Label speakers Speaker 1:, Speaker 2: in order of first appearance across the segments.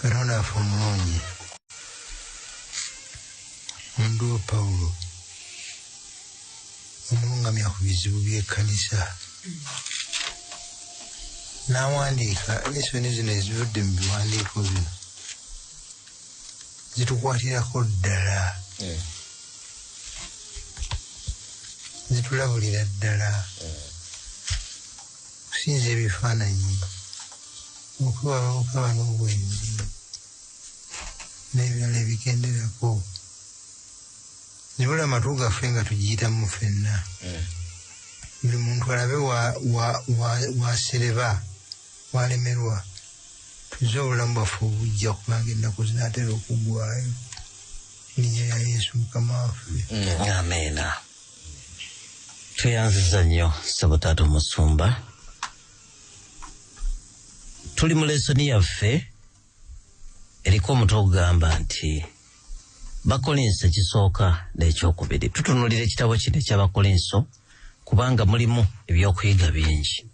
Speaker 1: Katonda waffe omulungi, omuddu wo Pawulo omulungamya ku bizibu by'ekkanisa n'awandiika lesoni zino ezivudde mu biwandiiko bino zitukwatirako ddala, zitulabulira ddala okusinza ebifaananyi, okwewala obukaba n'obwenzi n'ebirala ebigenderako. Zibula amatu gaffe nga tugiyitamu ffenna, buli muntu alabe wasereba walemerwa, tuzze obulamu bwaffe obujja, kubanga ennaku zinaatera okuggwayo. Linnya lya Yesu Mukama waffe,
Speaker 2: amiina. Tweyanziza nnyo ssebo taata omusumba. Tuli mu lesoni yaffe eriko omutwe ogugamba nti Bakolinso ekisooka n'ekyokubiri. Tutunuulira ekitabo kino eky'Abakolinso kubanga mulimu ebyokuyiga bingi.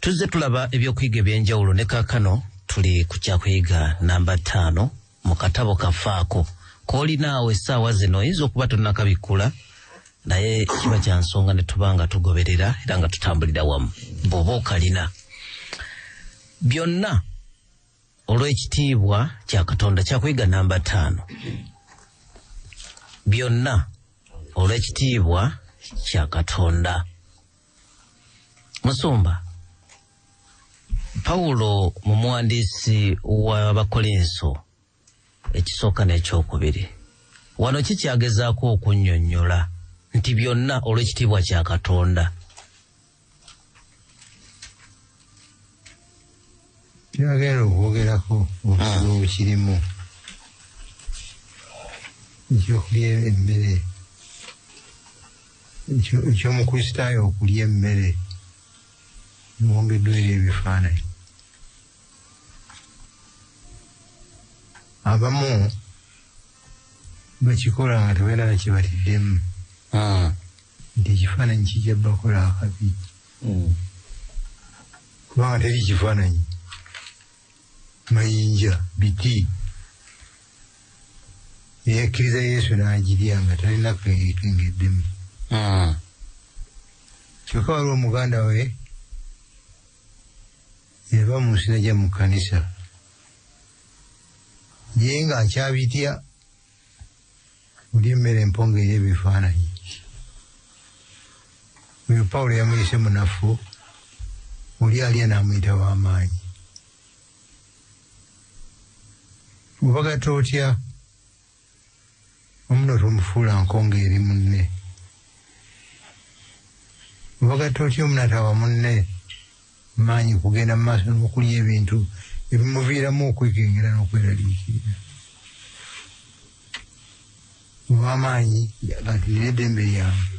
Speaker 2: Tuzze tulaba ebyokuyiga eby'enjawulo ne kaakano tuli ku kyakuyiga namba 5 mu katabo kaffe ako k'olinaawo essaawa zino. Oyinza okuba tonnakabikkula, naye kiba kya nsonga ne tuba nga tugoberera era nga tutambulira wamu bw'oba okalina. Byonna olw'ekitiibwa kya Katonda, kyakuyiga namba 5. Byonna olw'ekitiibwa kya Katonda. Musumba, Pawulo mu muwandiisi w'Abakolinso ekisooka n'ekyokubiri, wano kikyagezaako okunnyonnyola nti byonna olw'ekitiibwa kya Katonda.
Speaker 1: Kyagenda okwogerako obuzibu obukirimu ekyokulya emmere, ekyomukristaayo okulya emmere ewongeddwa eri ebifaananyi. Abamu bakikola nga tebalina na kye batiddemu, nti ekifaananyi kijja bakola akabi, kubanga teri kifaananyi, mayinja, biti. Eyakkiriza Yesu n'agirya nga talina kekengeddemu. Kyokka waliwo muganda we yava mu nsi n'ajja mu kkanisa, ye ng'akyabitya olya emmere emponge ey'ebifaananyi. Oyo Pawulo yamuyise munafu, oli alya n'amuyita w'amaanyi. Obagatta otya omuno tomufuula nkonge eri munne? Obagatta otya omunatawa munne maanyi kugenda mu maaso n'okulya ebintu ebimuviiramu okwekengera n'okweraliikirira? Ow'amaanyi gatulina eddembe lyange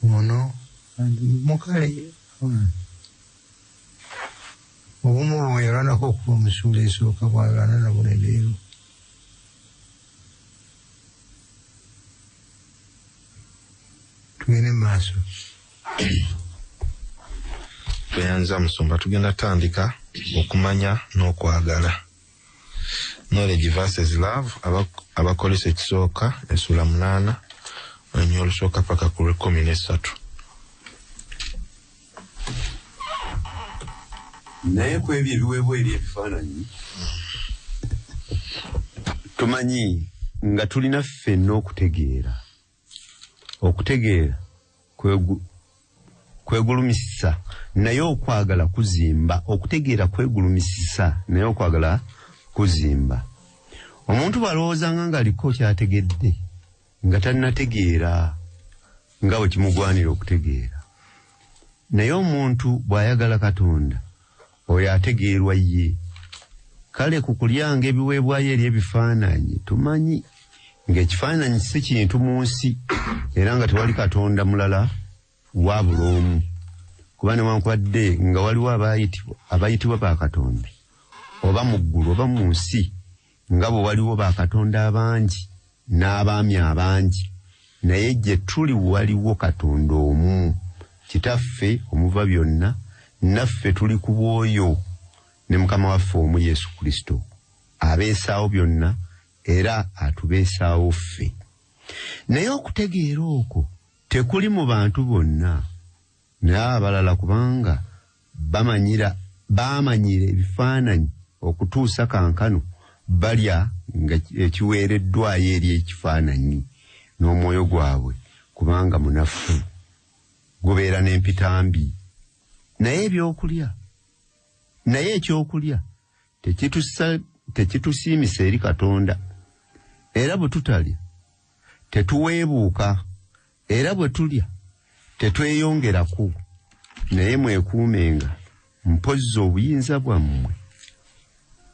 Speaker 1: ono mukale obumu bwe yalwanako okuva mu ssuula esooka bwalwana nabwo ne leero. Tugende mu maaso.
Speaker 3: Tweyanza musumba, tugenda tandika okumanya n'okwagala. Knowledge versus love. Abakolinso ekisooka essuula 8 olunyiriri olusooka paka ku lw'ekkumi n'esatu.
Speaker 4: Naye ku ebyo ebiweebwa eri ebifaananyi, tumanyi nga tulina ffenna okutegeera. Okutegeera kwegulumisisa, naye okwagala kuzimba. Okutegeera kwegulumisisa, naye okwagala kuzimba. Omuntu bw'alowoozanga ng'aliko kyategedde nga tannategeera nga bwe kimugwanira okutegeera, naye omuntu bw'ayagala Katonda, oyo ategeerwa ye. Kale ku kulyanga ebiweebwayo eri ebifaananyi, tumanyi ng'ekifaananyi si kintu mu nsi, era nga tewali Katonda mulala wabula omu. Kuba newankubadde nga waliwo abayitibwa bakatonda, oba mu ggulu oba mu nsi, nga bwe waliwo bakatonda abangi n'abaami abangi, naye gye tuli waliwo Katonda omu, Kitaffe omuva byonna, naffe tuli ku bw'oyo, ne Mukama waffe omu Yesu Kristo, abeesaawo byonna era atubeesaawo ffe. Naye okutegeera okwo tekuli mu bantu bonna, naye abalala kubanga bamanyira ebifaananyi okutuusa kankano balya nga ekiweereddwayo eri ekifaananyi n'omwoyo gwabwe, kubanga munafu, gubeera n'empitambi. Naye ekyokulya tekitusiimisa eri Katonda, era bwe tutalya tetuweebuuka, era bwe tulya tetweyongerako. Naye mwekuumenga mpozzi obuyinza bwammwe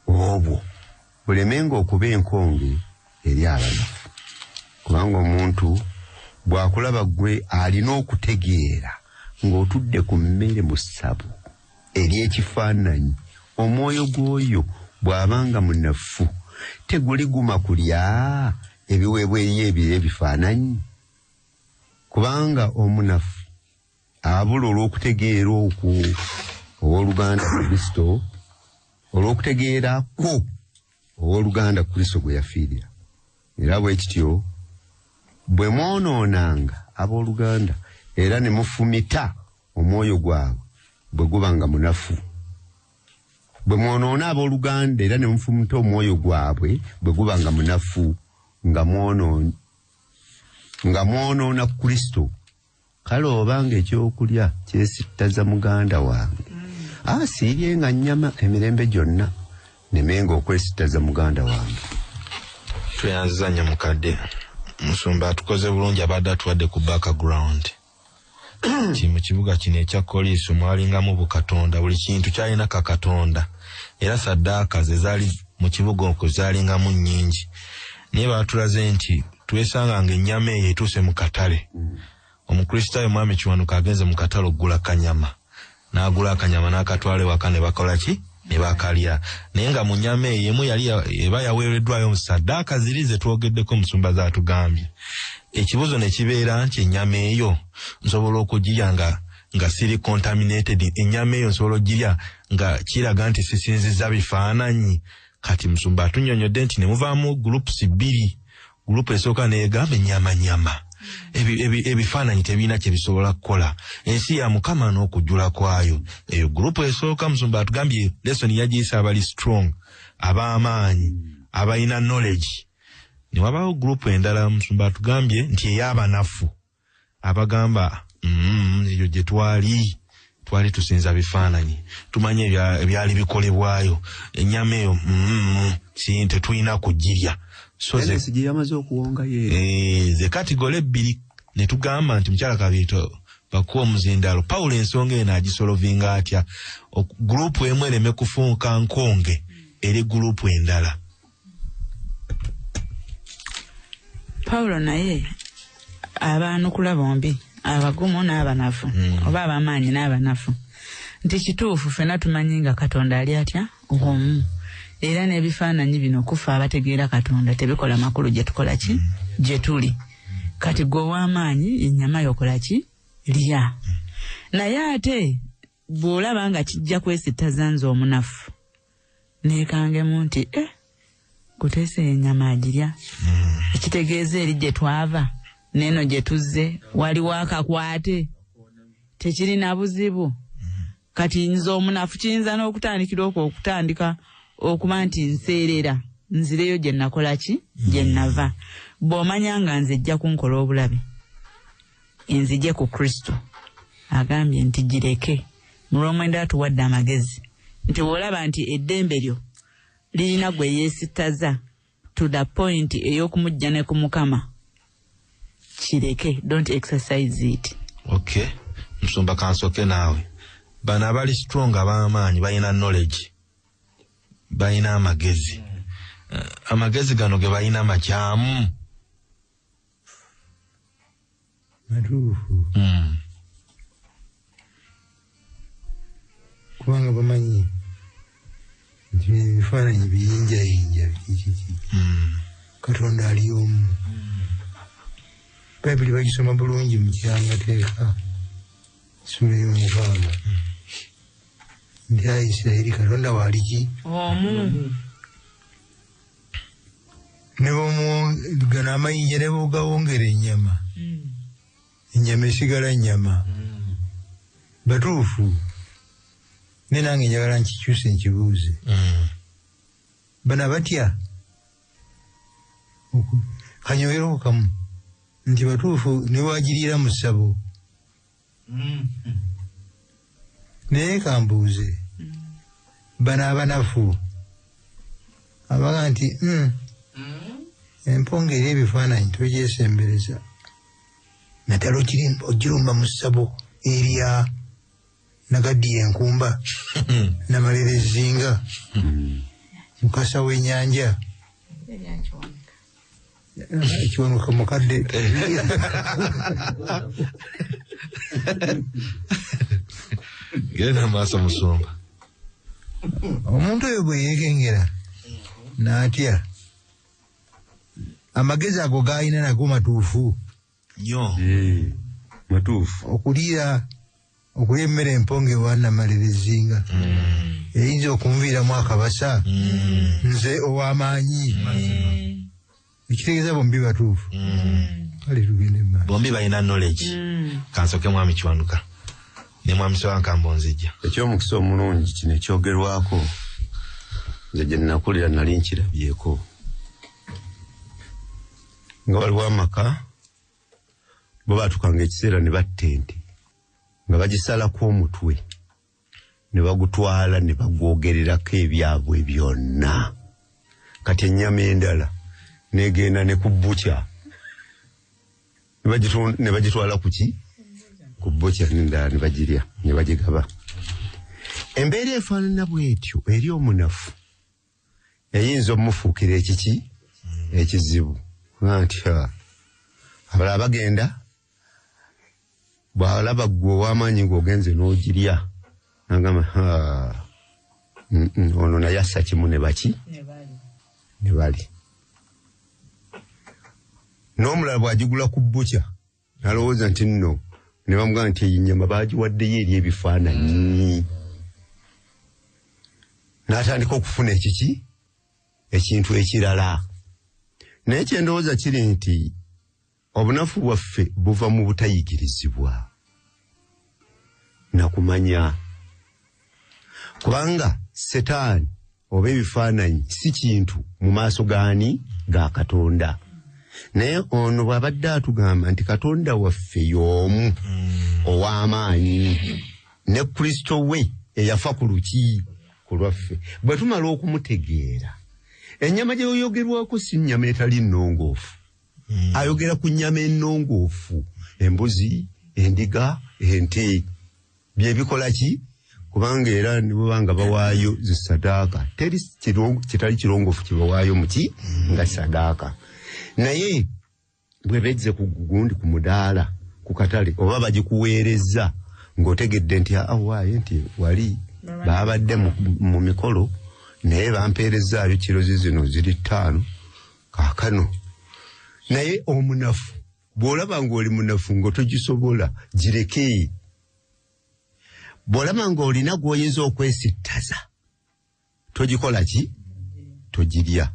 Speaker 4: obwo bulemenga okuba enkonge eri abanafu. Kubanga omuntu bw'akulaba ggwe alina okutegeera ng'otudde ku mmere mu ssabo eri ekifaananyi, omwoyo gw'oyo bw'abanga munafu teguliguma kulya ebiweebwa eri ebyo ebifaananyi. Kubanga omunafu abula olw'okutegeera okwo owooluganda Kristo, olw'okutegeera kwo owooluganda Kristo gwe yafiirira. Era bwe kityo bwe mwonoonanga abooluganda era ne mufumita omwoyo gwabwe bwe gubanga munafu, bwe mwonoona abooluganda era ne mufumita omwoyo gwabwe bwe gubanga munafu, nga mwonoona Kristo. Kale obanga ekyokulya kyesittaza muganda wange, siiryenga nnyama emirembe gyonna, nemenga okwesittaza muganda wange.
Speaker 3: Tweyanziza nnyo mukadde. Musumba atukoze bulungi, abadde atuwadde ku background nti mu kibuga kino ekya Koliiso mwalingamu bukatonda, buli kintu kyalina kakatonda, era saddaaka ze zaali mu kibuga okwo zaalingamu nnyingi. Naye baatulaze nti twesanganga ennyama eyo etuuse mu katale. Omukristaayo Mwami Kiwanuka agenze mu katale okugula kanyama, n'agula akanyama n'akatwala ewaka ne bakola ki? Ne bakalya. Naye nga mu nnyama eyo emu yali eba yaweereddwayo mu saddaaka ziri ze twogeddeko musumba zaatugambye. Ekibuzo ne kibeera nti ennyama eyo nsobola okugirya nga siri contaminated, ennyama eyo nsobola okugirya nga kiraga nti sisinzizza bifaananyi. Kati musumba atunnyonnyodde nti ne muvaamu groups bbiri. Group esooka n'egamba ennyama nyama, ebifaananyi tebirina kye bisobola kukola, ensi ya Mukama n'okujjula kwayo. Eyo group esooka musumba atugambye lesson yagiyisa abali strong, ab'amaanyi, abalina knowledge. Ne wabaawo group endala musumba atugambye nti ey'abanafu, abagamba eyo gye twali tusinza bifaananyi, tumanye ebyali bikolebwayo, ennyama eyo tetulina kugirya. So ze katigole ebbiri ne tugamba nti mukyala Kabiito bakuwa omuzindaalo. Pawulo ensonga eno agisolovinga atya? Gurupu emu ereme kufuuka nkonge eri gurupu endala.
Speaker 5: Pawulo naye abaanukula bombi, abagumu n'abanafu, oba ab'amaanyi n'abanafu, nti kituufu ffenna tumanyi nga Katonda ali atya omu, era n'ebifaananyi bino kufa abategeera Katonda tebikola makulu gye tukola ki gye tuli. Kati gwe ow'amaanyi ennyama yokola ki? Lya. Naye ate bw'olaba nga kijja kwesittaza nze omunafu, neekangemu nti kuteesa ennyama agirya, ekitegeeza eri gye twava n'eno gye tuzze waliwo akakwate, tekirina buzibu. Kati nze omunafu kiyinza n'okutandikira okwo okutandika okuba nti nseerera nzireyo gye nakola ki gye nava. Bw'omanya nga nze ejja kunkola obulabe, enzije ku Kristo, agambye nti gireke. Mu lw'omwenda atuwadde amagezi nti bw'olaba nti eddembe lyo lirina gwe yeesittaza to the point ey'okumujja ne ku Mukama, kireke, don't exercise it.
Speaker 3: Okay, musumba kansoke naawe. Bano abali strong ab'amaanyi balina knowledge, balina amagezi. Amagezi gano ge balina makyamu.
Speaker 1: Matuufu. Kubanga bamanyi nti ebifaananyi biyinjayinja bikiki. Katonda ali omu. Bayibuli bagisoma bulungi mu kyamateeka ssuula ey'omukaaga. Nti Isirayiri Katonda waaliki
Speaker 5: omu.
Speaker 1: Ne gano amayinja ne bwogawongera ennyama, ennyama esigala nnyama. Batuufu. Ne nange njagala nkikyuse nkibuuze. Bano batya? Kanyongereko kamu nti batuufu ne bwagiriira mu ssabo. Naye kambuuze, bano abanafu abaga nti emponga eri ebifaananyi togyesembereza, naddala ogirumba mu ssabo erya Nagaddiya enkumba, Namalera ezzinga, Mukasa w'ennyanja, Ekiwanuka mukadde.
Speaker 3: Genda maaso musumba.
Speaker 1: Omuntu oyo bwe yeekengera n'atya, amagezi ago g'alina nago matuufu
Speaker 3: nnyo.
Speaker 4: Matuufu.
Speaker 1: Okulya emmere emponge ewa Namalera ezzinga eyinza okunviiramu akabasa, nze ow'amaanyi. Ekitegeeza bombi batuufu. Kale tugende mu maaso.
Speaker 3: Bombi balina knowledge. Kansooke Mwami Kiwanuka ne Mwami Ssewankambo nzijja.
Speaker 4: Ekyomukisa omulungi kino ekyogerwako nze gye nakulira nali nkirabyeko nga waliwo amaka bo baatukanga ekiseera ne batta ente nga bagisalako omutwe ne bagutwala ne bagwogererako ebyabwe byonna. Kati ennyama endala negenda ne ku butcher ne bagitwala ku ki? Ku butcher n'endala ne bagirya ne bagigaba. Embeera efaanana bw'etyo eri omunafu eyinza omufuukira ekiki? Ekizibu. Nti abalala bagenda bw'alaba ggwe ow'amaanyi ng'ogenze n'ogirya n'agamba ono naye assa kimu ne baki? Ne bali. N'omulala bw'agigula ku butcher n'alowooza nti nno ne bamugamba nti ennyama baagiwaddeyo eri ebifaananyi. N'atandika okufuna ekiki? Ekintu ekirala. Naye kye ndowooza kiri nti obunafu bwaffe buva mu butayigirizibwa na kumanya, kubanga Setaani oba ebifaananyi si kintu mu maaso gaani? Ga Katonda. Naye ono bw'abadde atugamba nti Katonda waffe y'omu ow'amaanyi ne Kristo we eyafa ku luki ku lwaffe, bwe tumala okumutegeera ennyama gyeyogerwako si nnyama etali nnongoofu. Ayogera ku nnyama ennongoofu, embuzi, endiga, ente, bye bikola ki? Kubanga era ne bwebanga bawaayo zisadaaka teri kitali kirongoofu kibawaayo muki nga sadaaka. Naye bwe bezze ku gundi ku mudaala ku katale oba bagikuweereza ng'otegedde nti awaayo nti wali babadde mu mikolo naye bampeerezaayo kirozi zino ziri 5 kaakano. Naye omunafu bw'olaba ng'oli munafu ng'otogisobola gireke. Bw'olaba ng'olina gw'oyinza okwesittaza togikola ki? Togirya.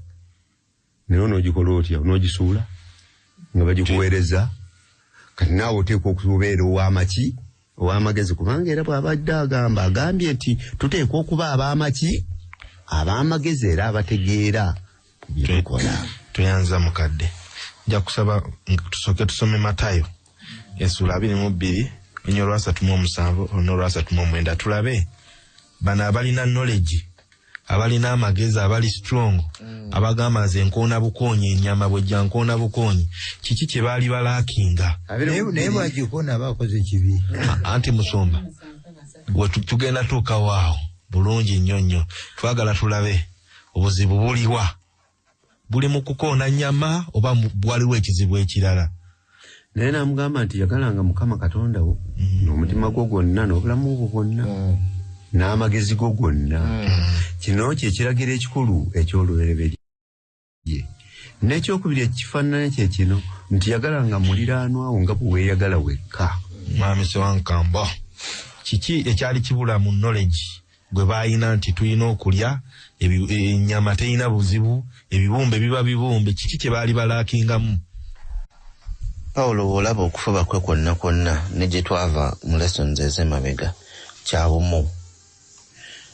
Speaker 4: Naye onoogikola otya? Onoogisuula nga bagikuweereza? Kati naawe oteekwa okubeera ow'amaki? Ow'amagezi, kubanga era bw'abadde agamba agambye nti tuteekwa okuba ab'amaki? Ab'amagezi era abategeera bye tukola.
Speaker 3: Tweyanza mukadde. Nja kusaba tusooke tusome Matayo essuula 22 37 39 tulabe bano abalina knowledge, abalina amagezi, abali strong, abagamba nze nkoona bukoonyi, ennyama bwejja nkoona bukoonyi, kiki kye baali balaakinga?
Speaker 1: Naye bw'agikoona aba akoze kibi.
Speaker 3: Anti musumba tugenda tuukawo awo bulungi nnyo nnyo. Twagala tulabe obuzibu buliwa, buli mu kukoona nnyama oba waliwo ekizibu ekirala?
Speaker 4: Naye n'amugamba nti yagalanga Mukama Katonda wo n'omutima gwo gwonna n'obulamu bwo bwonna n'amagezi go gonna. Kino kye kiragiro ekikulu eky'olubereberye. N'ekyokubiri ekifaanana kye kino nti yagalanga muliraanwa wo nga bwe weeyagala wekka.
Speaker 3: Mwami Ssewankambo, kiki ekyali kibula mu knowledge gwe balina nti tulina okulya ennyama terina buzibu, ebibumbe biba bibumbe, kiki kye baali balaakingamu?
Speaker 6: Pawulo bw'olaba okufuba kwe kwonna kwonna ne gye twava mu lessons ez'emabega kya bumu,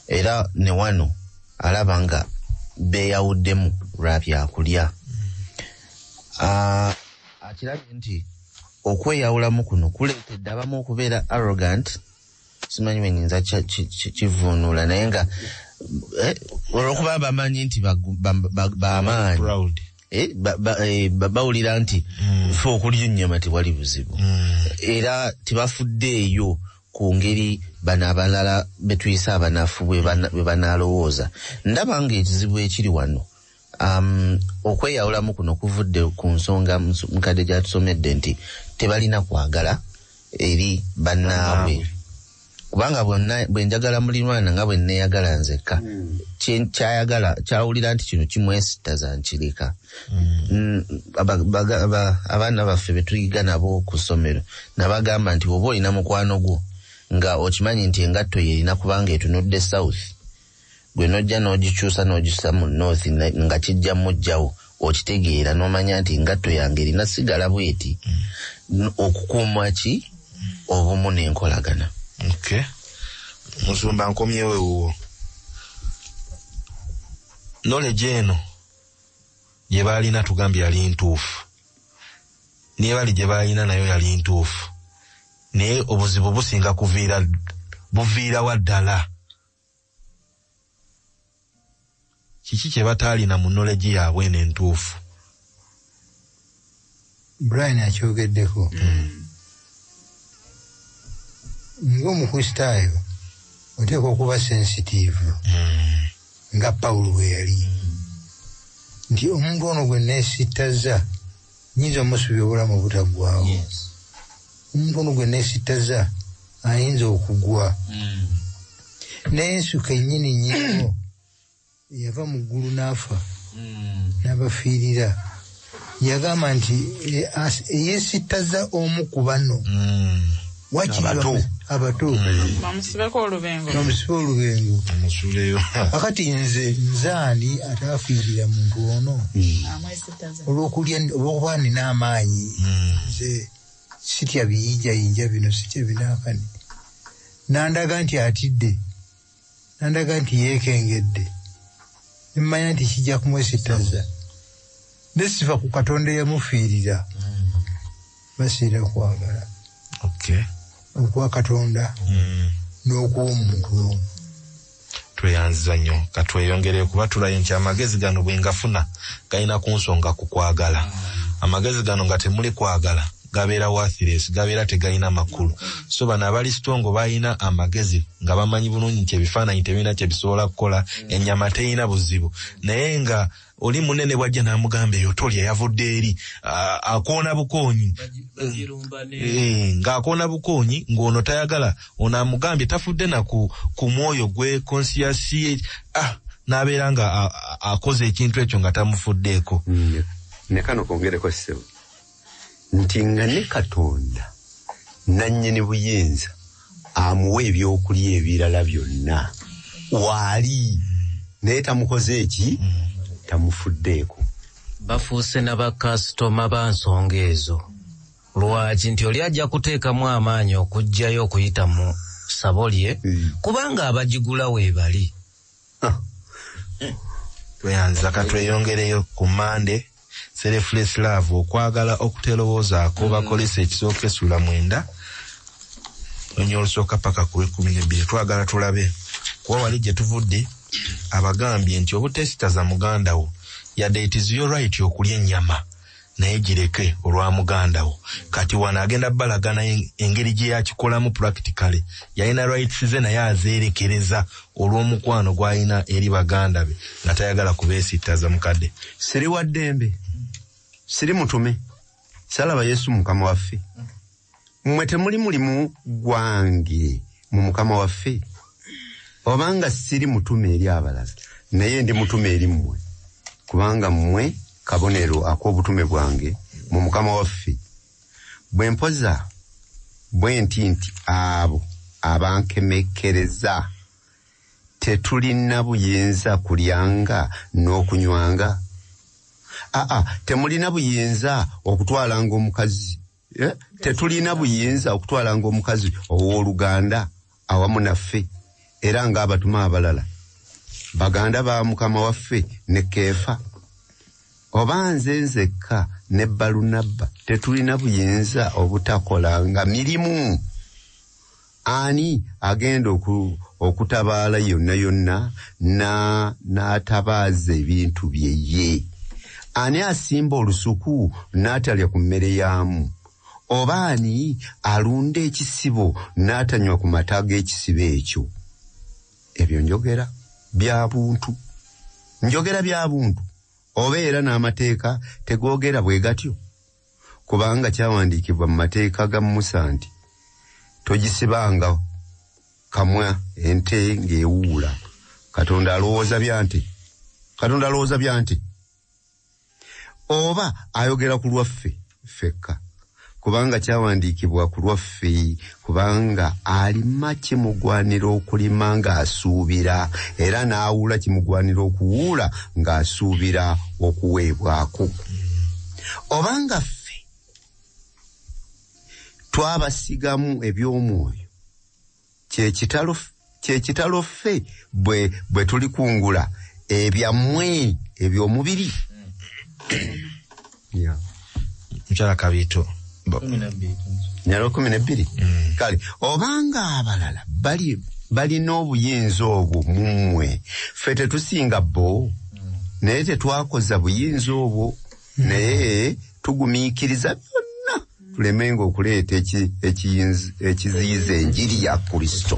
Speaker 6: era ne wano alaba nga beeyawuddemu lwa byakulya. Akirabye nti okweyawulamu kuno kuleetedde abamu okubeera arrogant, simanyi bwe nnyinza kivuunula, naye nga olw'okuba bamanyi nti bamaanyi, bawulira nti ffe okulya ennyama tewali buzibu, era tebafuddeeyo ku ngeri bano abalala betuyise abanafu bwe banalowooza. Ndaba nga ekizibu ekiri wano, okweyawulamu kuno kuvudde ku nsonga mukadde gy'atusomedde nti tebalina kwagala eri bannaabwe, kubanga bwe njagala mulirwana nga bwe nneeyagala nzekka, kyayagala kyawulira nti kino kimwesittaza nkireka. Abaana baffe be tuyiga nabo ku ssomero nabagamba nti bw'oba olina mukwano gwo nga okimanyi nti engatto ye erina kubanga etunudde south, gwe n'ojja n'ogikyusa n'ogissa mu north nga kijja mujjawo, okitegeera n'omanya nti engatto yange erina sigala bweti, okukuuma ki obumu n'enkolagana.
Speaker 3: Okay. Musumba nkomyewo ewuwo. Knowledge eno gye baalina tugambye yali ntuufu, n'ebali gye baalina nayo yali ntuufu, naye obuzibu businga buviira wa ddala. Kiki kye bataalina mu knowledge yaabwe eno entuufu?
Speaker 1: Brian akyogeddeko. Ng'Omukristaayo oteekwa okuba sensitive nga Pawulo bwe yali, nti omuntu ono gwe neesittaza nnyinza omusubya obulamu obutaggwaawo, omuntu ono gwe neesittaza ayinza okugwa. Naye Yesu kennyini nnyiniwo yava mu ggulu n'afa n'abafiirira, yagamba nti eyeesittaza omu ku bano abato
Speaker 5: bamusibeko olubengo,
Speaker 1: bamusibe olubengo. Akati nze nzaani ataafiirira muntu ono olw'okulya, olw'okuba nina amaanyi, nze sitya biyinjayinja bino, sitya binaakani. Nandaga nti atidde, nandaga nti yeekengedde, nemmanya nti kijja kumwesittaza, ne siva ku Katonda eyamufiirira. Basiira kwagala okwa Katonda n'okw'omuntu omu.
Speaker 3: Tweyanziza nnyo, katweyongere kuba tulaye nti amagezi gano bwe ngafuna galina ku nsonga ku kwagala. Amagezi gano nga temuli kwagala gabeera worthless, gabeera tegalina makulu. So bano abali sitongo balina amagezi nga bamanyi bulungi nti ebifaananyi tebirina kye bisobola kukola, ennyama terina buzibu, naye nga oli munene bw'ajja n'amugamba eyo tolya, yavudde eri akoona bukoonyi, ng'akoona bukoonyi ng'ono tayagala, ono amugambye tafudde na ku mwoyo gwe conscious ye, n'abeera nga akoze ekintu ekyo nga tamufuddeeko.
Speaker 4: Ne kano kongereko ssebo nti nga ne Katonda nannyini buyinza amuwa ebyokulya ebirala byonna waali, naye tamukoze eki, tamufuddeeko.
Speaker 2: Bafuuse n'abakasitoma ba nsonga ezo. Lwaki? Nti oli ajja kuteekamu amaanyi okuggyayo okuyita mu ssabo lye, kubanga abagigula weebali.
Speaker 3: Tweyanziza, katweyongereyo ku Mande. Selfless love, okwagala okuterowoozaako, Bakolesa ekisooka essula 9 onye olusooka paka ku 12. Twagala tulabe kuba wali gye tuvudde abagambye nti obutesitaza muganda wo, yadde it is your right okulya ennyama, naye gireke olwa muganda wo. Kati wano agenda balagana engeri gye yakikolamu practically, yalina rights ze naye azeerekereza olw'omukwano gw'alina eri baganda be nga tayagala kubeesittaza. Mukadde,
Speaker 4: siri wa ddembe, siri mutume, salaba Yesu mukama waffe. Mmwe temuli mulimu gwange mu mukama waffe? Obanga siri mutume eri abalala, naye ndi mutume eri mmwe, kubanga mmwe kabonero ak'obutume bwange mu mukama waffe. Bwe mpoza bwe nti nti abo abankemekereza Tetulina buyinza kulyanga n'okunywanga? Aa, temulina buyinza okutwalanga omukazi, Tetulina buyinza okutwalanga omukazi ow'oluganda awamu naffe, era ng'abatume abalala, baganda ba Mukama waffe ne Keefa? Oba nze nzekka ne Balunabba tetulina buyinza obutakolanga mirimu? Ani agenda okutabaala yonna yonna n'atabaaza ebintu bye ye? Ani asimba olusuku n'atalya ku mmere yaamu? Oba ani alunda ekisibo n'atanywa ku mata g'ekisibo ekyo? Ebyo njogera bya buntu, njogera bya buntu. Oba era n'amateeka tegoogera bwe gatyo? Kubanga kyawandiikibwa mu mateeka ga Musa nti togisibanga kamwa ente ng'ewuula. Katonda alowooza bya nte? Katonda alowooza bya nte? Oba ayogera ku lwaffe ffekka? Kubanga kyawandiikibwa ku lwaffe, kubanga alima kimugwanira okulima ng'asuubira, era n'awuula kimugwanira okuwuula ng'asuubira okuweebwako. Obanga ffe twabasigamu eby'omwoyo, kyekitalo ffe bwe tulikungula ebyammwe eby'omubiri.
Speaker 3: Mukyala Kabiito.
Speaker 4: Nyalo 12. Kale obanga abalala balina obuyinza obwo mummwe, ffe tetusinga bo, naye tetwakoza buyinza obwo, naye tugumiikiriza byonna tulemenga okuleeta ekiziyiza enjiri ya Kristo.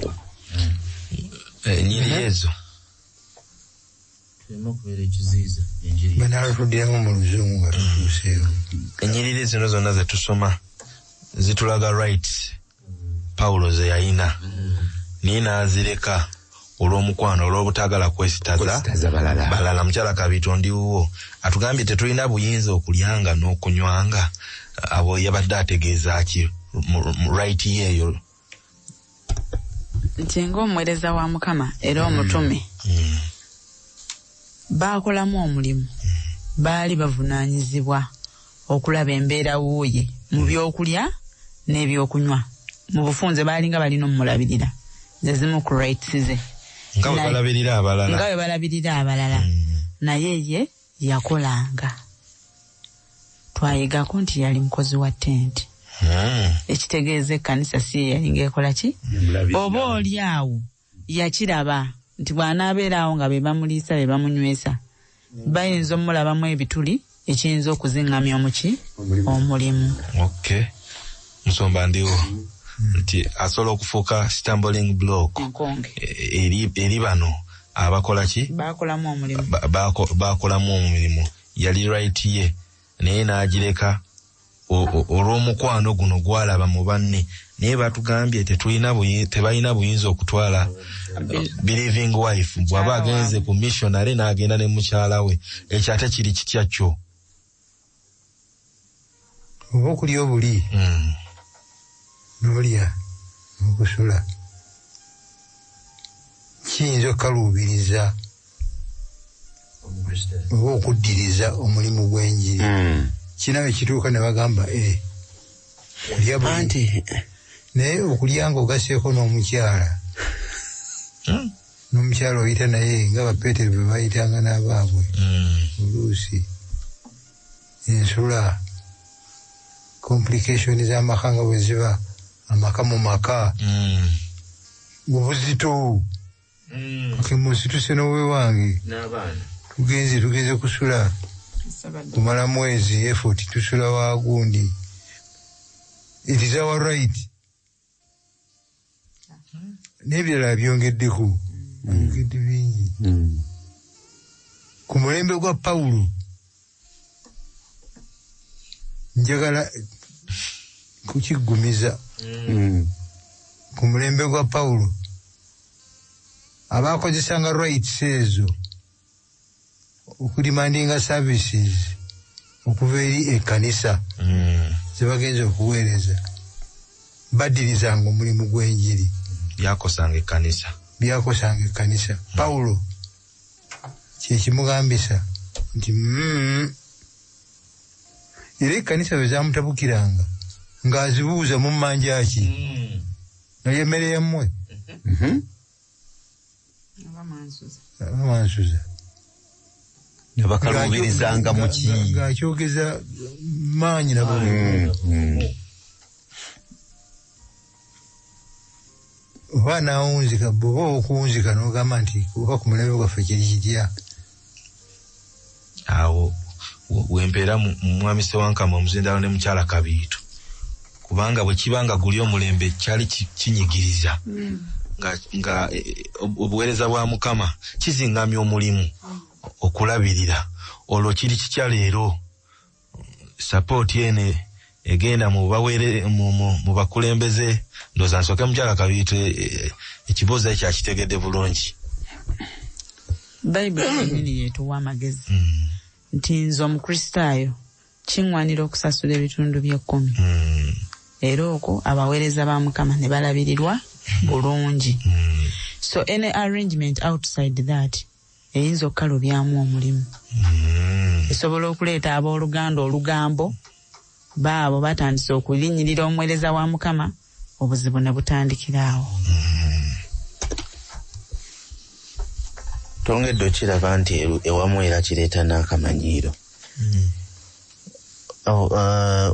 Speaker 3: Enjiri ezo enyiriri zino zonna zetusoma zitulaga rights Paulo ze yalina, naye n'azireka olw'omukwano, olw'obutaagala kwesitaza balala. Mukyala Kabiito ndiwo atugambye tetulina buyinza okulyanga n'okunywanga. Abo yabadde ategeeza ki right yeeyo?
Speaker 5: Nti ng'omuweereza wa Mukama era omutume, baakolamu omulimu, baali bavunaanyizibwa okulaba embeera wuuye mu byokulya n'ebyokunywa. Mu bufunze baalinga balina omulabirira, ze zimu ku rights ze,
Speaker 3: nga bwe balabirira abalala,
Speaker 5: nga bwe balabirira abalala. Naye ye yakolanga. Twayigako nti yali mukozi wa tenti, ekitegeeza ekkanisa si ye yalinga ekola ki, oba oli awo yakiraba nti bw'anaabeera awo nga be bamuliisa be bamunywesa, bayinza omulabamu ebituli ekiyinza okuziŋŋamya omuki omulimu.
Speaker 3: Okay, Musumba ndiwo nti asobola okufuuka stumbling block eri bano abakola ki,
Speaker 5: bakolamu omulimu,
Speaker 3: bakolamu omulimu. Yali right ye, naye n'agireka olw'omukwano guno gwalaba mu banne. Naye batugambye tebalina buyinza okutwala believing wife bw'aba agenze ku missionary n'agenda ne mukyala we. Ekyo ate kiri kitya kyo?
Speaker 1: Oba okulya obuli n'olya n'okusula kiyinza okukaluubiriza oba okuddiriza omulimu gw'enjiri. Kinawe kituuka ne bagamba kulya buli, naye okulya ng'ogasseeko n'omukyala, n'omukyala oyita naye nga Bapeetero bwe bayitanga n'abaabwe oluusi. Ensula, complication z'amaka nga bwe ziba amaka mu maka, obuzito. Musituse n'owewange tugenze kusula kumala mwezi, effort tusula wa gundi. It is our right. N'ebirala byongeddeko, byongedde bingi. Ku mulembe gwa Pawulo njagala kukiggumiza. Ku mulembe gwa Pawulo abakozesanga rights ezo okudemandinga services okuva eri ekkanisa zebagenza okuweereza, baddirizanga omulimu gw'enjiri.
Speaker 3: Byakosanga ekkanisa,
Speaker 1: Byakosanga ekkanisa. Pawulo kyekimugambisa nti era ekkanisa bwe zamutabukiranga ng'azibuuza mu mmanja ki naye emmere yammwe abamansuza
Speaker 4: bakaluubirizanga mu ki
Speaker 1: ng'akyogeza maanyi nabo. Oba naawunzika bw'oba okuwunzika n'ogamba nti oba ku mulembe gwaffe kiri kitya.
Speaker 3: Awo wempeera mwami Ssewankama omuzindaalo ne mukyala Kabiito, kubanga bwe kiba nga guli omulembe kyali kinyigiriza nga obuweereza bwa Mukama kizingamya omulimu okulabirira, olwo kiri kitya leero sapooti ene egenda mu bakulembeze. Ndowooza nsooke mukyala Kabiito ekibuuzo ekyo akitegedde bulungi.
Speaker 5: Bayibuli yennyini yeetuwa amagezi nti nze Omukristaayo kiŋŋwanira okusasula ebitundu by'ekkumi. Era okwo abaweereza ba Mukama ne balabirirwa bulungi. So any arrangement outside that eyinza okukalubyamu omulimu. Esobola okuleeta abooluganda olugambo baabo batandise okulinnyirira omuweereza wa Mukama, obuzibu ne butandikira awo.
Speaker 6: Twongedde okiraba nti ewamu era kireeta n'akamanyiiro.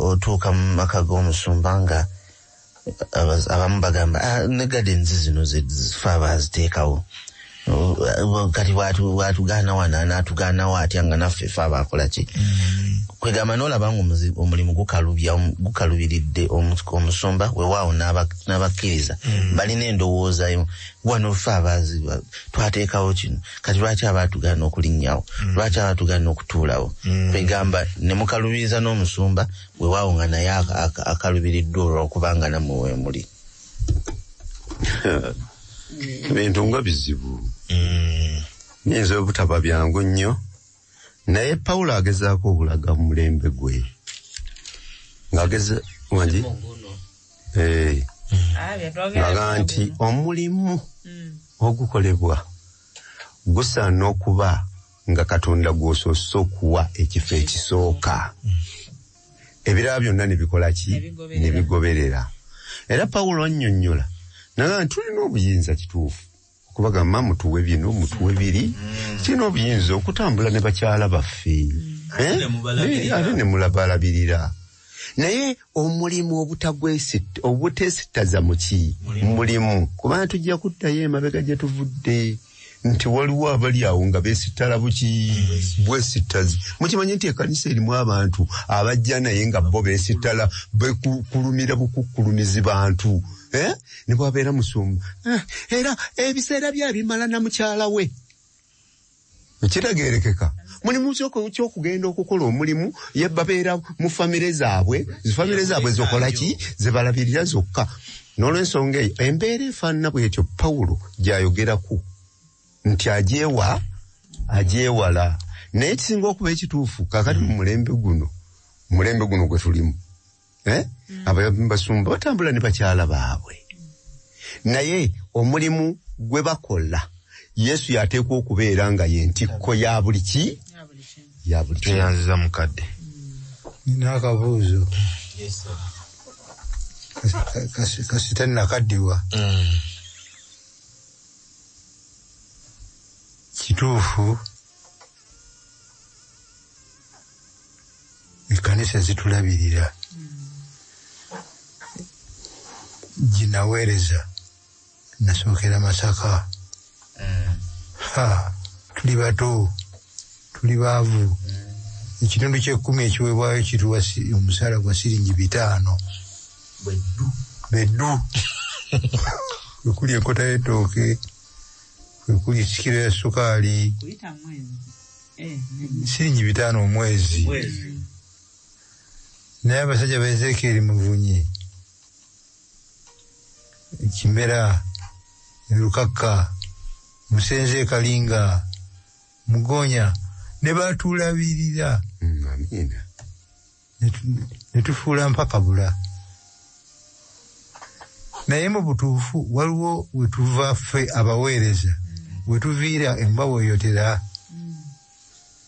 Speaker 6: Otuuka mu maka g'omusumba nga abamu bagamba ne gardens zino zifa abaaziteekawo, kati bwatugaana wano anaatugaanawo atya nga naffe fe abaakola ki. Kwegamba n'olaba nga omulimu gukalubiridde omusumba weewaawo n'abakkiriza balina endowooza wano ffe abaazi twateekawo kino, kati lwaki abaatugaana okulinnyawo, lwaki abaatugaana okutuulawo. Kwegamba ne mukalubiriza n'omusumba weewaawo nga naye akalubiriddwa olw'okubanga nammwe weemuli.
Speaker 4: Ebintu nga bizibu nyinza obutaba byangu nnyo, naye Pawulo agezaako okulaga mu mulembe gwe ng'ageza wangi nga nti omulimu ogukolebwa gusaana okuba nga Katonda gw'osoose okuwa ekifo ekisooka, ebirala byonna ne bikola ki ne bigoberera. Era Pawulo annyonnyola naga nti tulina obuyinza kituufu okubagamba mutuwe bino mutuwe biri, tulina obuyinza okutambula ne bakyala baffe ate ne mulabalabirira, naye omulimu obuteesittaza muki mulimu, kubanga tujja kuddayo emabega gye tuvudde nti waliwo abali awo nga beesittala buki bwesittazi. Mukimanyi nti ekkanisa erimu abantu abajja naye nga bo beesittala bekulumira bukukkulumizi bantu ne bwabeera musumba era ebiseera byabimala na mukyala we. Kitegeerekeka mulimu kyokugenda okukola omulimu ye babeera mu famire zaabwe, zifamire zaabwe zokola ki zebalabirira zokka. N'olwensonga eyo embeera efaanana bwetyo Pawulo gy'ayogerako nti agyewala, naye kisinga okuba ekituufu kaakati mu mulembe guno gwe tulimu abasumba batambula ne bakyala baabwe, naye omulimu gwe bakola Yesu yateekwa okubeera nga y'entikko ya buli ki ya buli
Speaker 3: Tweyanziza mukadde.
Speaker 1: Nina akabuuzo. Kasita nnakaddiwa. Kituufu ekkanisa zitulabirira, ginaweereza nasookera Masaka. Tuli bato, tuli baavu. Ekitundu ky'ekkumi ekiweebwayo kituwa omusaala gwa siringi 5 beddu kwekuli enkota y'ettooke, kwekuli kiro ya sukaali, siringi 5 omwezi. Naye abasajja ba Ezekiel Muvunyi, Kimera, Lukakka, Musenze Kalinga, Mugonya ne batulabirira.
Speaker 4: Amiina.
Speaker 1: Ne tufuula mpaka bula. Naye mu butuufu waliwo wetuva ffe abaweereza, wetuviira embwa weeyotera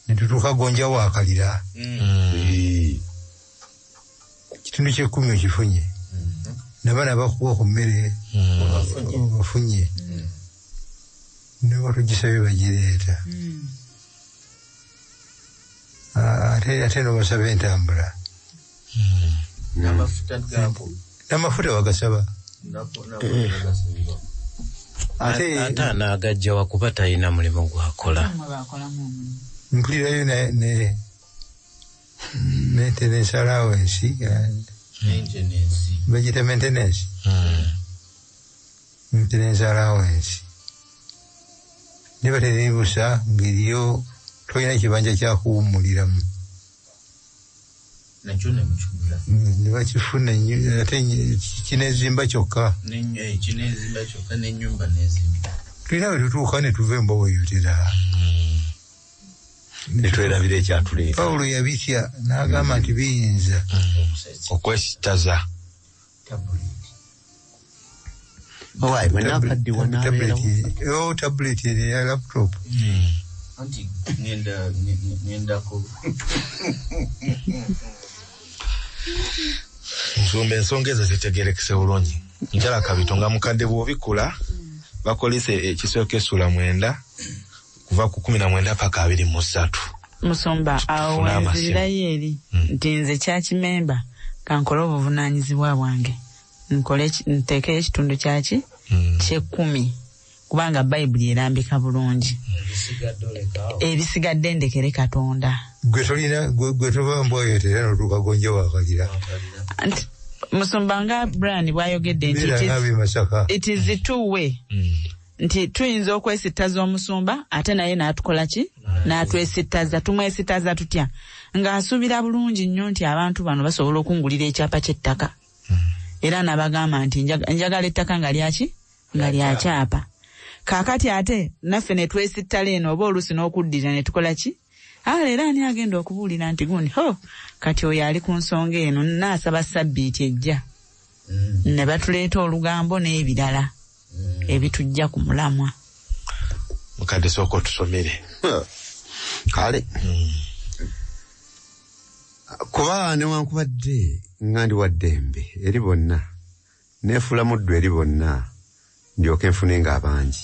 Speaker 1: ne tutuuka gonja waakalira. Kitundu ky'ekkumi okifunye, nabaana bakuwa ku mmere obafunye, neba tugisabye bagireeta, ate nobasaba entambula. N'amafuta bagasaba.
Speaker 2: Ate anaagajja wakuba talina mulimu gwakola.
Speaker 1: Mpulirayo ne maintenance allowance, bagita maintenance allowance, niba teribusa ngeriyo tolina kibanja kyakuwummuliramu, nebakifuna ate kinezimba kyokka. Tulina we tutuuka ne tuva embwa weyotera,
Speaker 3: netwerabira ekyatuleeta.
Speaker 1: Pawulo yabitya n'agamba nti biyinza
Speaker 3: okwesitaza.
Speaker 1: Tablet eya laptop.
Speaker 6: Anti ngendako.
Speaker 3: Nsumba, ensonga ezo zitegerekese bulungi. Njala Kabito nga mukadde bw'obikula bakolese ekisooka essula 9 kuva ku 19 paka 23.
Speaker 5: Musumba, awo wenzirirayo eri nti nze kyakimemba kankole obuvunaanyizibwa bwange, nkole nteekeyo ekitundu kyaki ky'ekkumi, kubanga Bayibuli erambika bulungi, ebisigadde ndekere Katonda.
Speaker 1: Gwe tolina, gwe toba mbwayotera notuuka gonja waakalira.
Speaker 5: Musumba, nga Brian bwayogedde nti it is two way, nti tuyinza okwesittaza omusumba ate naye n'atukola ki? N'atwesittaza. Tumwesittaza tutya? Ng'asuubira bulungi nnyo nti abantu bano basobola okungulira ekyapa ky'ettaka, era nabagamba nti njagala ettaka nga lyaki, nga lyakyapa. Kaakati ate naffe ne twesittala eno oba oluusi n'okuddira ne tukola ki? Leero ani agenda okubuulira nti gundi ho kati oyo ali ku nsonga eno, naasaba sabbiiti ejja, ne batuleeta olugambo n'ebirala ebitujja ku mulamwa.
Speaker 3: Mukadde, sooka otusomere.
Speaker 4: Kale. Kuba newankubadde nga ndi wa ddembe eri bonna, neefuula muddu eri bonna, ndyoke nfunenga abangi.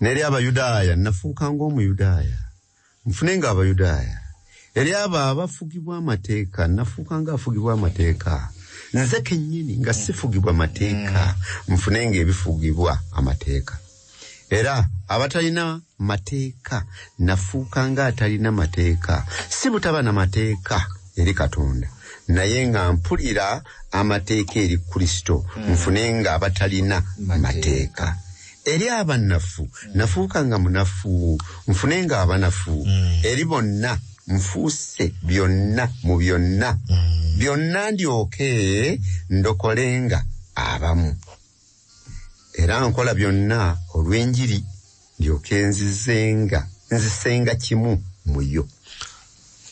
Speaker 4: N'eri Abayudaaya nafuuka ng'Omuyudaaya, nfunenga Abayudaaya. Eri abo abafugibwa amateeka nafuuka ng'afugibwa amateeka, nze kennyini nga sifugibwa mateeka, nfunenga ebifugibwa amateeka. Era abatalina mateeka nafuuka ng'atalina mateeka, si butaba na mateeka eri Katonda, naye nga mpulira amateeka eri Kristo, nfunenga abatalina mateeka. Eri abanafu nafuuka nga munafu, nfunenga abanafu. Eri bonna nfuuse byonna mu byonna, byonna ndyoke ndokolenga abamu. Era nkola byonna olw'enjiri, ndyoke nzisenga kimu mu yo.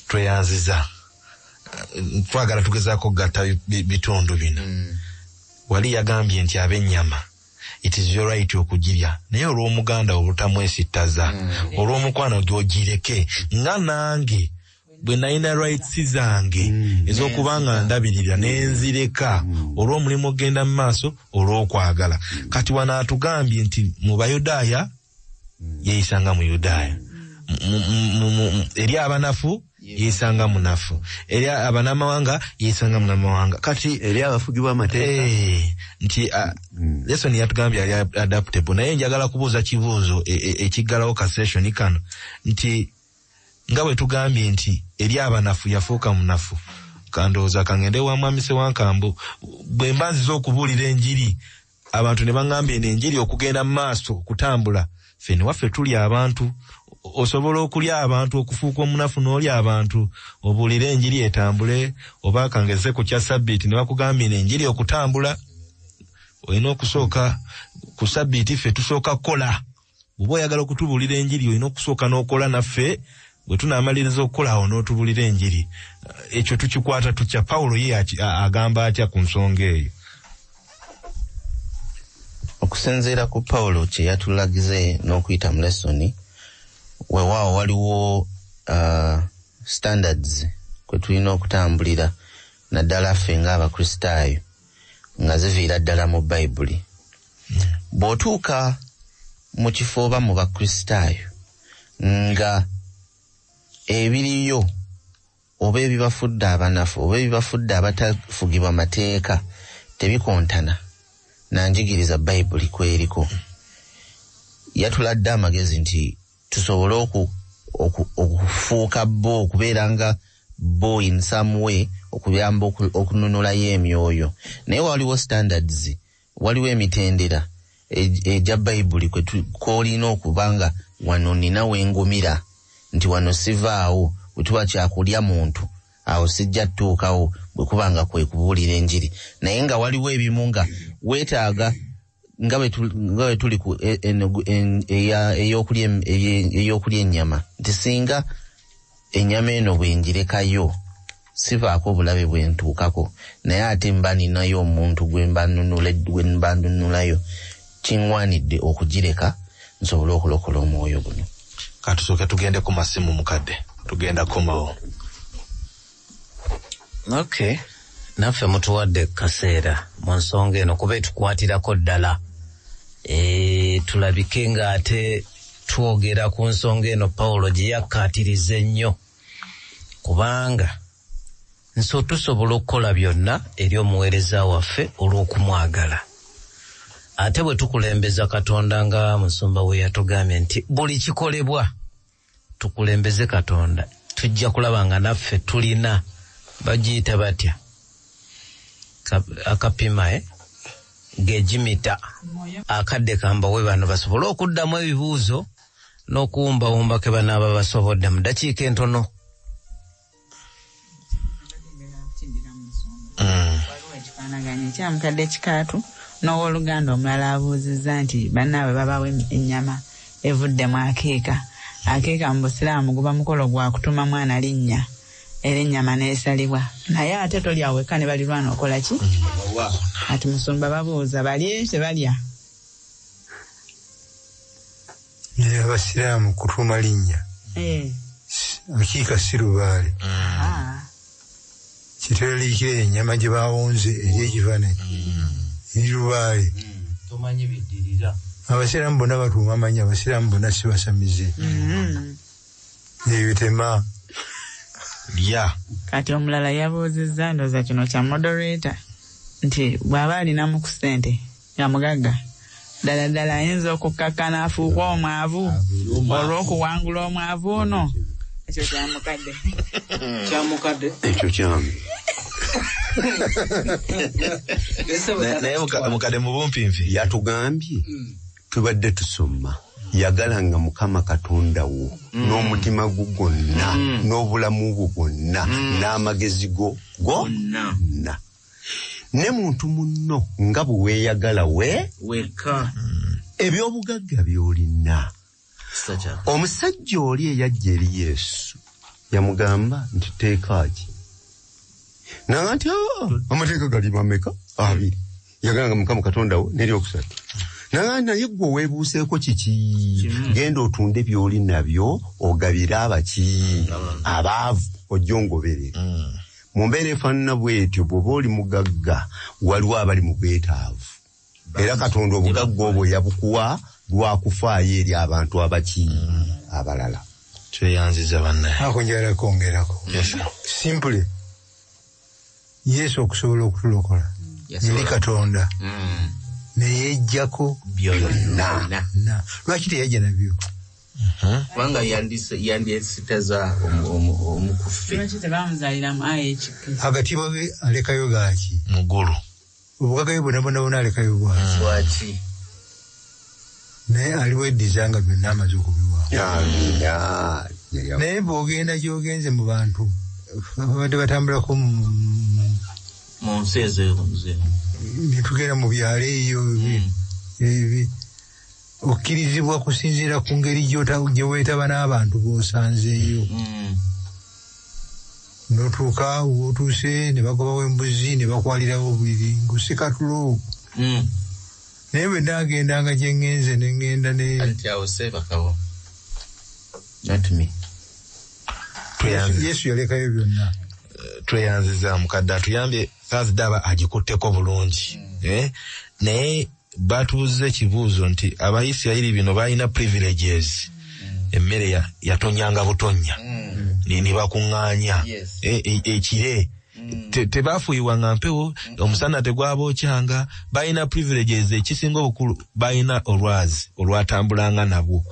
Speaker 3: Tweyanziza. Twagala tugezaako okugatta bitundu bino. Wali yagambye nti ab'ennyama it is your right okugirya, naye olw'omuganda obutamwesittaza, olw'omukwano gy'ogireke, nga nange bwe nalina rights zange ez'okuba nga ndabirira nenzireka olw'omulimu ogenda mu maaso, olw'okwagala. Kati wano atugambye nti mu Bayudaaya yeeyisanga Muyudaaya, eri abanafu yeeyisanga munafu, eri abanamawanga yeeyisanga munamawanga. Kati
Speaker 4: eri abafugibwa amateeka.
Speaker 3: Nti lesson yatugambye ali adaptable, naye njagala kubuuza kibuuzo ekiggalawo ka session kano, nti nga bwe tugambye nti eri abanafu yafuuka munafu, kandowooza kangende wa mwami Sewankambo. Bwe mba nziza okubuulira enjiri, abantu ne baŋŋamba eno enjiri okugenda mu maaso okutambula, ffe ne waffe tuli abantu, osobola okulya abantu, okufuuka omunafu n'olya abantu obuulire enjiri etambule? Oba kangeze ku kya sabbiiti, ne bakugambye eno enjiri okutambula olina okusooka ku sabbiiti ffe tusooka kukola. Bw'oba oyagala okutubuulira enjiri, olina okusooka n'okola naffe, bwe tunaamaliriza okukola awo n'otubuulira enjiri. Ekyo tukikwata tutya? Pawulo ye agamba atya ku nsonga eyo?
Speaker 6: Okusinziira ku Pawulo kye yatulagize n'okuyita mu lesoni, weewaawo waliwo standards kwe tulina okutambulira naddala ffe ng'Abakristaayo nga ziviira ddala mu Bayibuli. Bw'otuuka mu kifo oba mu Bakristaayo nga ebiriyo oba ebibafudde abanafu oba ebibafudde abatafugibwa mateeka tebikontana na njigiriza Bayibuli kweriko, yatuladde amagezi nti tusobole okufuuka bo, okubeera nga bo in some way, okuyamba okununulayo emyoyo. Naye waliwo standards, waliwo emitendera egya Bayibuli kw'olina okuba nga wano nina wengumira nti wano sivaawo, bwe tuba kyakulya muntu awo sijja ttuukawo bwe kuba nga kwe kubuulira enjiri. Naye nga waliwo ebimu nga weetaaga nga bwe tuli ku ey'okulya ennyama, nti singa ennyama eno bwe njirekayo sivaako obulabe bwe ntuukako, naye ate mba ninayo omuntu gwe mba nnunulayo, kiŋŋwanidde okugireka nsobole okulokola omwoyo guno.
Speaker 3: Katusooke tugende ku masimu mukadde, tugenda komawo.
Speaker 2: Okay, naffe mutuwadde kaseera mu nsonga eno kuba etukwatirako ddala. Tulabike ng'ate twogera ku nsonga eno Pawulo gye yakkaatiriza ennyo, kubanga nso tusobola okukola byonna eri omuweereza waffe olw'okumwagala. Ate bwe tukulembeza Katonda nga musumba we yatugambye nti buli kikolebwa tukulembeze Katonda, tujja kulaba nga naffe tulina bagiyita batya akapima gejimita akadde kambawe bano basobole okuddamu ebibuuzo n'okuwumbawumba ke banaaba basobodde mu ddakiika entono.
Speaker 5: Waliwo ekifaanaganya ekyamukadde kikaatu n'owooluganda omulala abuuzizza nti bannaabwe babawa ennyama evudde mu akeeka. Akeeka mu Busiraamu guba mukolo gwa kutuma mwana linnya, era ennyama n'esalibwa, naye ate tolya wekka ne balirwana okola ki? Ati musumba babuuza balye tebalya.
Speaker 1: Naye Abasiraamu kutuuma linnya akiika si lubaale. Kiteraliikira ennyama gye bawonze eri ekifaananyi eri lubaale.
Speaker 2: Tomanyi biddirira.
Speaker 1: Abasiraamu bonna batuuma amannya, Abasiraamu bonna si basamize. Ebitema.
Speaker 3: Ya.
Speaker 5: Kati omulala yabuuzizza, ndowooza kino kya moderator, nti bw'aba alinamu ku ssente nga mugagga ddala ddala ayinza okukkakkana afuuke omwavu olw'okuwangula omwavu ono. Ekyo kyamukadde.
Speaker 7: Kyamukadde.
Speaker 4: Ekyo kyamu.
Speaker 3: Naye mukadde mu bumpimpi
Speaker 4: yatugambye tubadde tusoma yagalanga Mukama Katonda wo n'omutima gwo gwonna n'obulamu bwo bwonna n'amagezi go gonna ne muntu munno nga bwe weeyagala we
Speaker 7: wekka.
Speaker 4: Ebyobugagga by'olina. Omusajja oli eyajja eri Yesu yamugamba nti teeka ki? Naga nti amateeka gali mameka? Abiri. Yagalanga Mukama Katonda wo n'eryokusatu. Naga naye ggwe weebuuseeko kiki? Genda otunde by'oli nabyo ogabire abaki abaavu ojje ongoberere. Mu mbeera efaanana bw'etyo bw'oba oli mugagga waliwo abali mu bwetaavu. Era Katonda obugagga obwo yabukuwa lwakufaayo eri abantu abaki abalala.
Speaker 3: Tweyanziza bannaye.
Speaker 1: Ako njagala kwongerako. Simply Yesu okusobola okutulokola yali Katonda neyejjako
Speaker 7: byonna.
Speaker 1: Lwaki teyajja nabyo?
Speaker 7: Kubanga yandyesitaza omukuffe.
Speaker 5: Lwaki tebamuzaalira mu IHK?
Speaker 1: Agatiba ge alekayo gaaki?
Speaker 3: Mugulu.
Speaker 1: Obugagga bwe bwonna bwonna bwonna alekayo bwaki?
Speaker 7: Lwaki?
Speaker 1: Naye aliwo eddiza nga byonna amaze okubiwaawo. Naye bw'ogenda gy'ogenze mu bantu babadde batambulako
Speaker 7: mu nsi ezo
Speaker 1: ne tugenda mu byalo eyo okkirizibwa kusinziira ku ngeri gye weetaba n'abantu b'osanzeeyo. N'otuuka w'otuuse ne bagobawo embuzi ne bakwalirawo obuliri ng'osikatulo. Naye bwe naagendanga gye ŋŋenze ne ŋŋenda ne
Speaker 7: Anti awo seebakawo. Not me.
Speaker 1: Yesu yalekayo byonna.
Speaker 3: Tweyanziza mukadde atuyambye Thursday aba agikutteko bulungi. Naye batubuuza ekibuuzo nti Abayisirayiri bino balina privileges. Emmere yatonyanga butonya. Ne bakuŋŋaanya. Ekire. Tebafuyiwanga mpewo, omusana tegwabookyanga, balina privileges. Ekisinga obukulu balina olwazi olwatambulanga nabwo.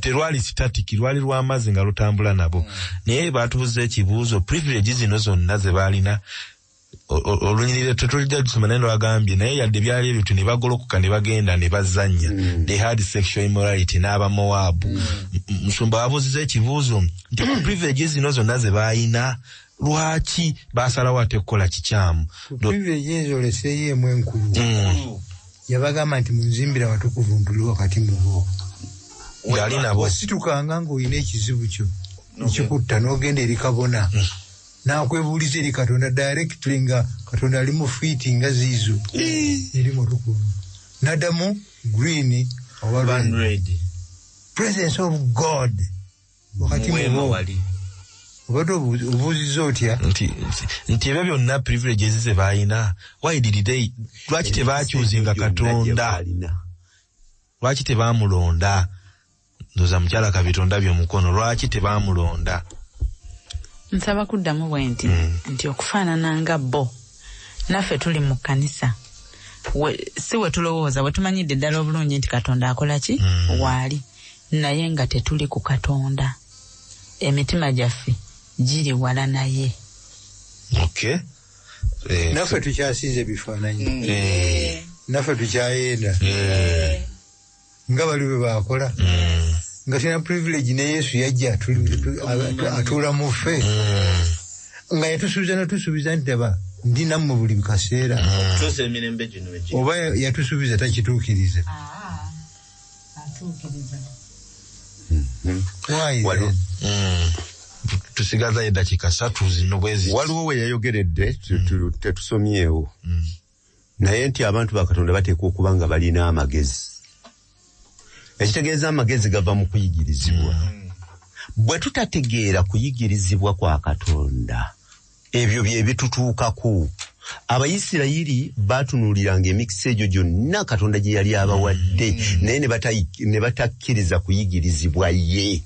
Speaker 3: Terwali static, lwali lw'amazzi nga lutambula nabo. Naye batubuuza ekibuuzo, privileges zino zonna ze baalina, olunyiriri tetulija tusoma, naye lwagambye naye yadde byali ebyo ne bagolokoka ne bagenda ne bazannya. They had sexual immorality n'Abamowaabu. Musumba wabuuziza ekibuuzo nti privileges zino zonna ze baalina, lwaki basalawo ate kukola kikyamu?
Speaker 1: Privileges oleseeyo emu enkulu. Yabagamba nti munzimbira watukuvu ntuli wakati mu bo.
Speaker 3: Ngali nabo.
Speaker 1: Wasitukanga ng'olina ekizibu kyo ekikutta n'ogenda eri kabona. N'akwebuuliza eri Katonda directly nga Katonda ali mu fiiti nga ziizo eri mutukuvu. N'addamu green oba red. Presence of God wakati mu bo. Obadde obuuzizza otya?
Speaker 3: Nti ebyo byonna privileges ze baalina, why did they, lwaki tebakyuzinga Katonda? Lwaki tebaamulonda? Ndowooza mukyala Kabitonda by'omukono, lwaki tebaamulonda?
Speaker 5: Nsaba kuddamu bwe nti nti okufaanana nga bo naffe tuli mu kkanisa, si we tulowooza, bwe tumanyidde ddala obulungi nti Katonda akola ki waali, naye nga tetuli ku Katonda, emitima gyaffe giri wala naye.
Speaker 3: Okay.
Speaker 1: Naffe tukyasinza ebifaananyi, naffe tukyayenda nga bali bwe baakola, nga tulina privilege ne Yesu yajja atuula mu ffe, nga yatusuubiza natusuubiza nti aba ndi nammwe buli kaseera. Oba yatusuubiza takituukiriza.
Speaker 3: Tusigaza eddakiika 3 zino bwezi.
Speaker 4: Waliwo we yayogeredde tetusomyewo, naye nti abantu ba Katonda bateekwa okuba nga balina amagezi. Ekitegeeza amagezi gava mu kuyigirizibwa. Bwe tutategeera kuyigirizibwa kwa Katonda, ebyo bye bitutuukako. Abayisirayiri baatunuuliranga emikisa egyo gyonna Katonda gye yali abawadde, naye ne batakkiriza kuyigirizibwa ye.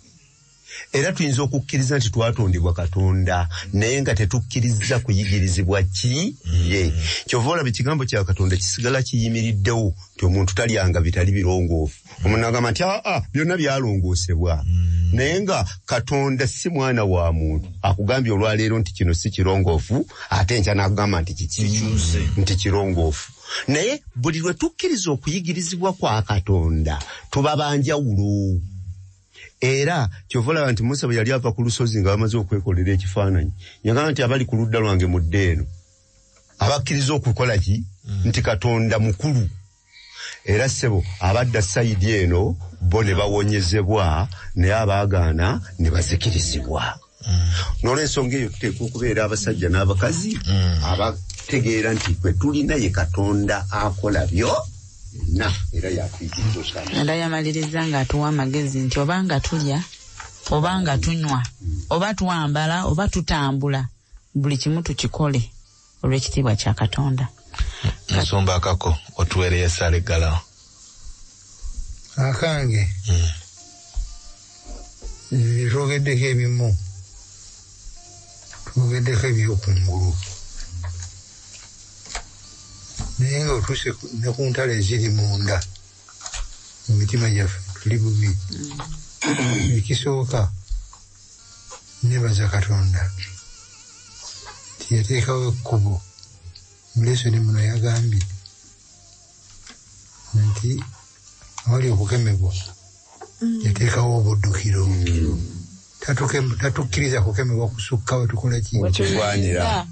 Speaker 4: Era tuyinza okukkiriza nti twatondebwa Katonda, naye nga tetukkiriza kuyigirizibwa ki ye. Kyova olaba ekigambo kya Katonda kisigala kiyimiriddewo nti omuntu talyanga bitali birongoofu. Omuntu agamba nti aa byonna byalongoosebwa, naye nga Katonda si mwana wa muntu akugambye olwaleero nti kino si kirongoofu, ate enkya n'akugamba nti kiki nti kirongoofu. Naye buli lwe tukkiriza okuyigirizibwa kwa Katonda tuba banjawulo. Era kyova olaba nti Musa bwe yali ava ku lusozi nga bamaze okwekolera ekifaananyi, yagamba nti abali ku ludda lwange mudde eno, abakkiriza okukola ki nti Katonda mukulu. Era ssebo abadda sayidi eno bo ne bawonyezebwa, naye abaagaana ne bazikirizibwa. N'olwensonga eyo tuteekwa okubeera abasajja n'abakazi abategeera nti kwe tulina ye Katonda akola byo na era yatuyigiriza.
Speaker 5: Era yamaliriza ng'atuwa amagezi nti obanga tulya, obanga tunywa, oba twambala, oba tutambula, buli kimu tukikole olw'ekitiibwa kya Katonda.
Speaker 3: Nsumba akako otuweereye essaala eggalawo.
Speaker 1: Akange twogeddeko ebimu, twogeddeko ebyokungulu, naye nga otuuse ne ku ntalo eziri munda mu mitima gyaffe tuli bubi. Ekisooka nebaza Katonda nti yateekawo ekkubo. Mu lesoni muno yagambye nti awali okukemebwa yateekawo obuddukiro. Tatukkiriza kukemebwa kusukka we tukola ki?
Speaker 4: Wekigwanira.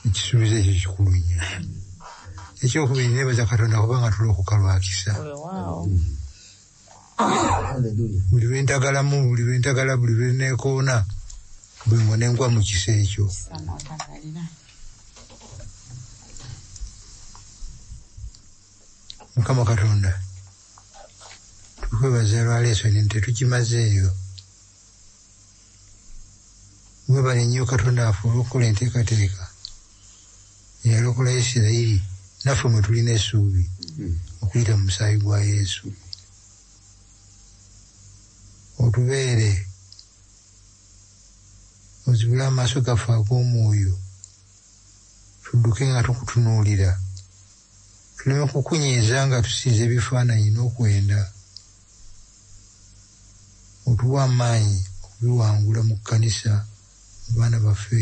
Speaker 1: Ekisuubizo ekyo kikulu nnyo. Ekyokubiri nebaza Katonda kubanga tulokoka lwa kisa. Buli lwe ntagalamu, buli lwe ntagala, buli lwe neekoona, bwe ngo ne ngwa mu kisa ekyo. Mukama Katonda, tukwebaza lwa lesoni nti tetukimazeeyo. Mwebale nnyo Katonda affe olw'okukola enteekateeka eyalokola Isirayiri, naffe mwe tulina essuubi okuyita mu musaayi gwa Yesu. Otubeere, ozibule amaaso gaffe ag'omwoyo, tudduke nga tukutunuulira, tuleme kukunyiiza nga tusinza ebifaananyi n'okwenda. Otuwa amaanyi okubiwangula mu kkanisa, mu baana baffe,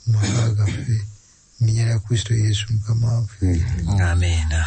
Speaker 1: mu maka gaffe, mu linnya lya Kristo Yesu Mukama waffe.
Speaker 2: Amiina.